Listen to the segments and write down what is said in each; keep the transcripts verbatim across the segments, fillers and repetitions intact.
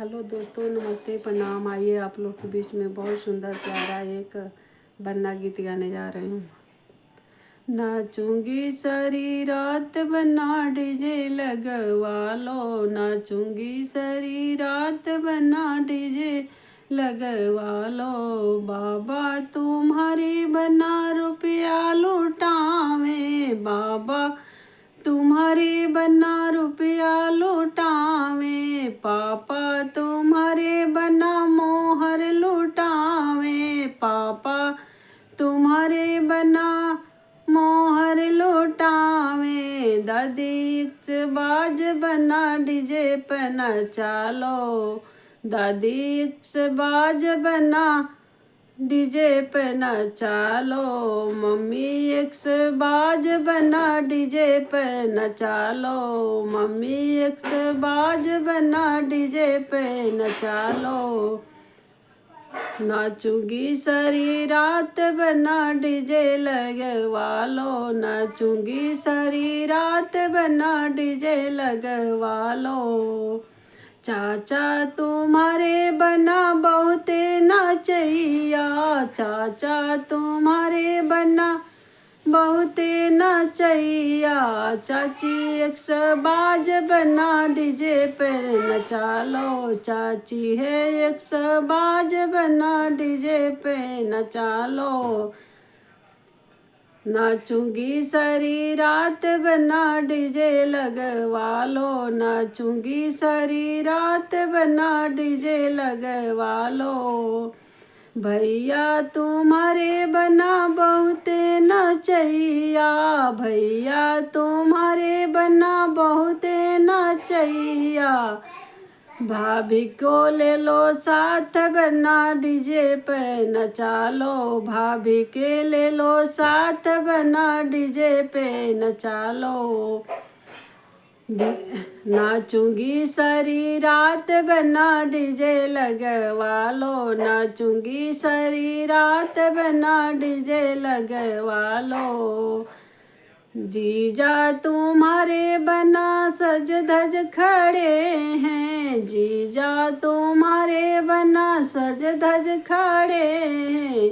हेलो दोस्तों, नमस्ते, प्रणाम। आइए, आप लोग के बीच में बहुत सुंदर प्यारा एक बन्ना गीत गाने जा रही हूँ। नाचूंगी सारी रात बन्ना डीजे लगवा लो, नाचूंगी सारी रात बन्ना डीजे लगवा लो। बाबा तुम्हारी बन्ना रुपया लुटावे, बाबा तुम्हारी बन्ना रुपया लुटावे, पापा तुम्हारी बन्ना मोहर लुटावे, पापा तुम्हारी बन्ना मोहर लुटावे। दादी एक्स बाज बन्ना डीजे पे नचा लो, दादी एक्स बाज बन्ना डीजे पे नचा लो। मम्मी एक्स बाज बन्ना डीजे पे नचा लो, मम्मी एक्स बाज बन्ना डीजे पे नचा लो। नाचूंगी सारी रात बन्ना डीजे लगवा लो, नाचूंगी सारी रात बन्ना डीजे लगवा लो। चाचा तुम्हारे बन्ना बहुते नचैया, चाचा तुम्हारे बन्ना बहुते नचैया। चाची एक्स बाज बन्ना डीजे पे नचा लो, चाची है एक्स बाज बन्ना डीजे पे नचा लो। नाचूंगी सारी रात बन्ना डीजे लगवा लो, नाचूंगी सारी रात बन्ना डीजे लगवा लो। भैया तुम्हारे बन्ना बहुते नचैया, भैया तुम्हारे बन्ना बहुते नचैया। भाभी को ले लो साथ बन्ना डीजे पे नचा लो, भाभी के ले लो साथ बन्ना डीजे पे नचा लो। नाचूंगी सारी रात बन्ना डीजे लगवा लो, नाचूंगी सारी रात बन्ना डीजे लगवा लो। जीजा तुम्हारे बन्ना सज धज खड़े हैं, जीजा तुम्हारे बन्ना सज धज खड़े हैं।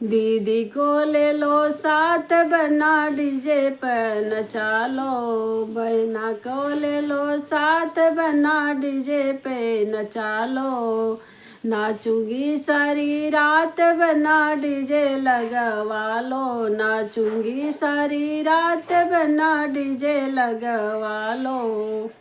दीदी को ले लो साथ बन्ना डीजे पे नचा लो, बहना को ले लो साथ बन्ना डीजे पे नचा लो। नाचूंगी सारी रात बन्ना डीजे लगवा लो, नाचूंगी सारी रात बन्ना डीजे लगवा लो।